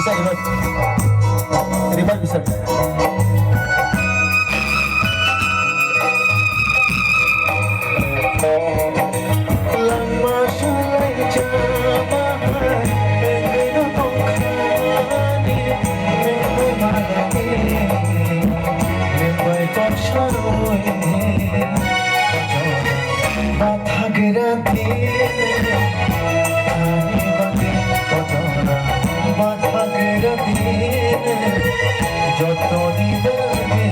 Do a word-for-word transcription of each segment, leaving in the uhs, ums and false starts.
Revive, revive, revive. Langma sulai jama hai, nungno tongkhani, nungno manani, nungbai kok saroi. Bathagra din, ani bagwi ojora. Bathagra din, jotoni bagwi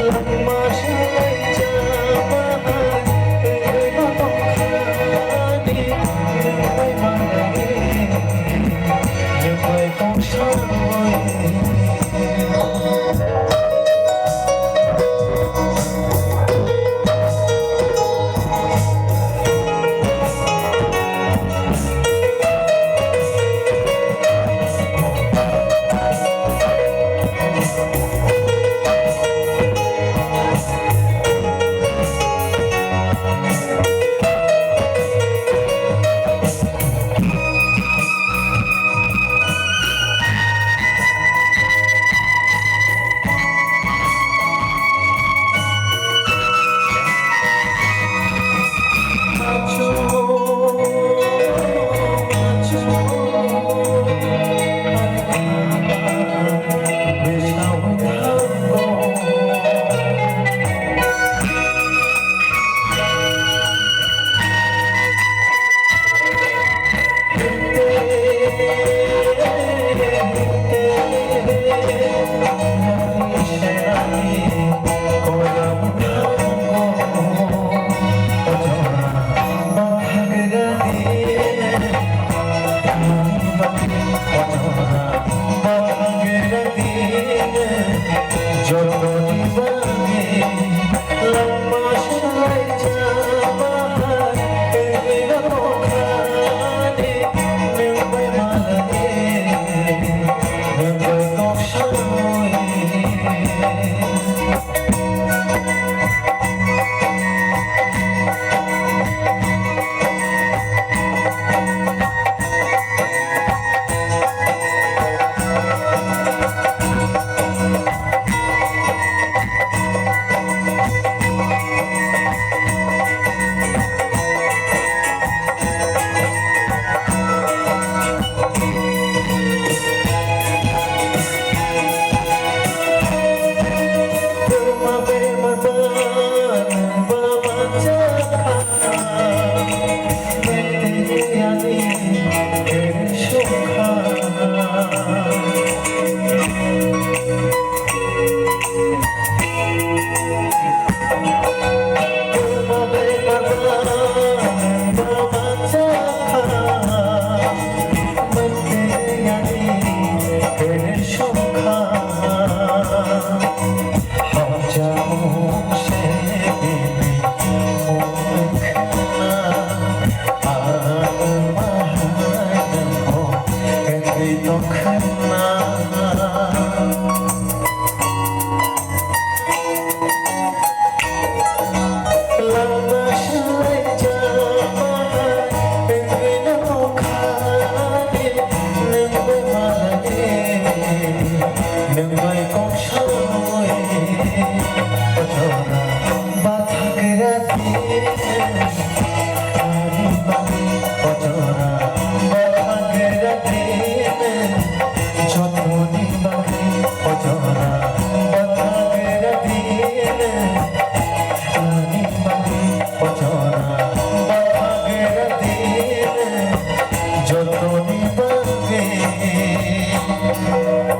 langma swlai jama, tei tongkhani, nungbai manani, nungbai tongsa.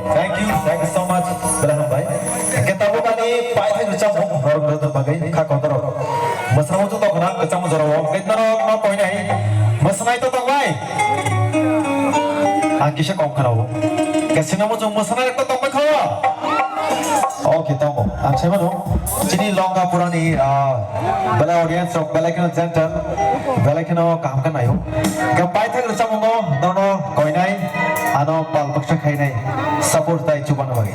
Thank you, thank you so much, Belai hambai. Hingke tabuk ani paithak rwchapmung norok joto bagwi kha kotor. Mwsamo joto khna kwchangma jorao. Hingke norok no koinai mwsnai to tongbai. Ang kisa kom khna-o. Kasinamo chwng mwsnai to tongbai kho. Okay, tongo. Ang sai mano. Chini Longkapurani, ah, belai audience rok belai kheno gentle, belai kheno kaham khe naio. Hingke paithak rwchapmungo nono koinai, ano pal baksa khainai, support tai chubana bagwi.